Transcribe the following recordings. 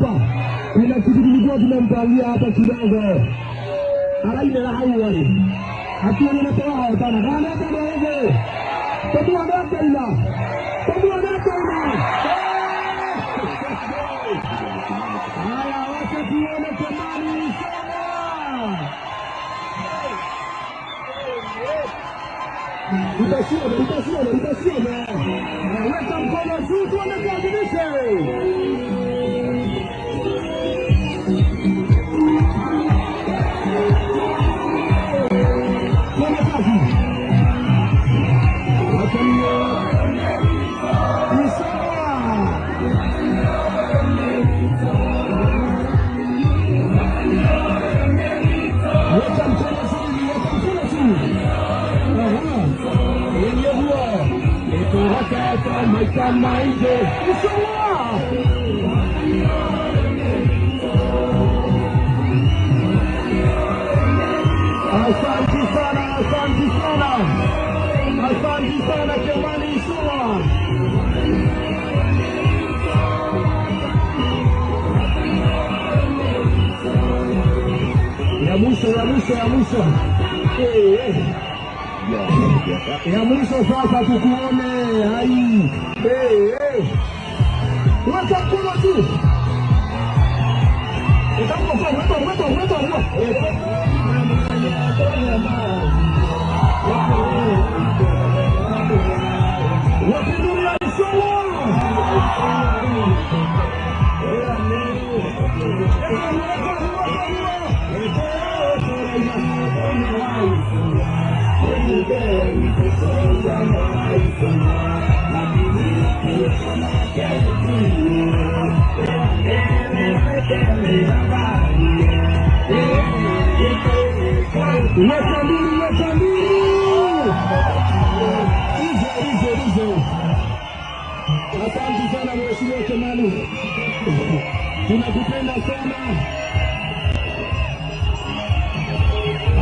hapa. Kuna kitu kilikuwa tumempangia hapa kidogo. Araine hau wale. Hatuoni na toa tana. Kana tana hivi. Tabu anakaila. Tabu anakaila. Haya, wacha tuone Kimani Ichung'wah. Utasiona, utasiona, utasiona. Weka mkono juu tuone kuadhimishe. Tuone kazi. Wacha nione. Ichung'wah. Weka mkono juu, weka mkono juu. Ichung'wah. Asante sana, asante sana. Asante sana Kimani Ichung'wah. Ya mwisho, ya mwisho, ya mwisho. Eh, eh. Ya mwisho sasa tukuone. Hai. Eh, eh. Weka mkono juu. Weka mkono, weka, weka, weka, weka. Wapinduzi Ichung'wah. Weka mbili, weka mbili. Hizo, hizo, hizo. Asante sana Mheshimiwa Kimani. Tunakupenda sana.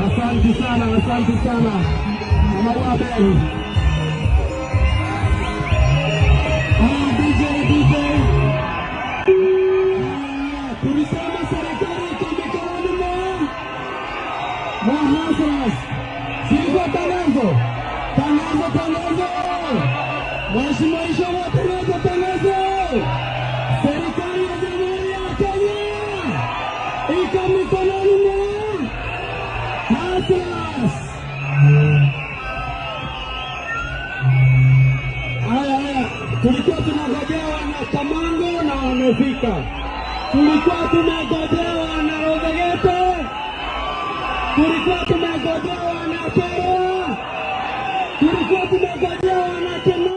Asante sana, asante sana. Mama Ben. DJ, DJ. Tulisema serikali iko mikononi mwa Hustlers. Siko tangazo. Tangazo, tangazo. Mheshimiwa Ichung'wah, tangazo, tangazo. Serikali ya Jamhuri ya Kenya iko mikononi mwa Hustlers. Haya, haya, tulikuwa tunangojewa na Kamango na wamefika. Tulikuwa tumengojewa na Rodegete, tulikuwa tumengojewa na Kerwa, tulikuwa tumengojewa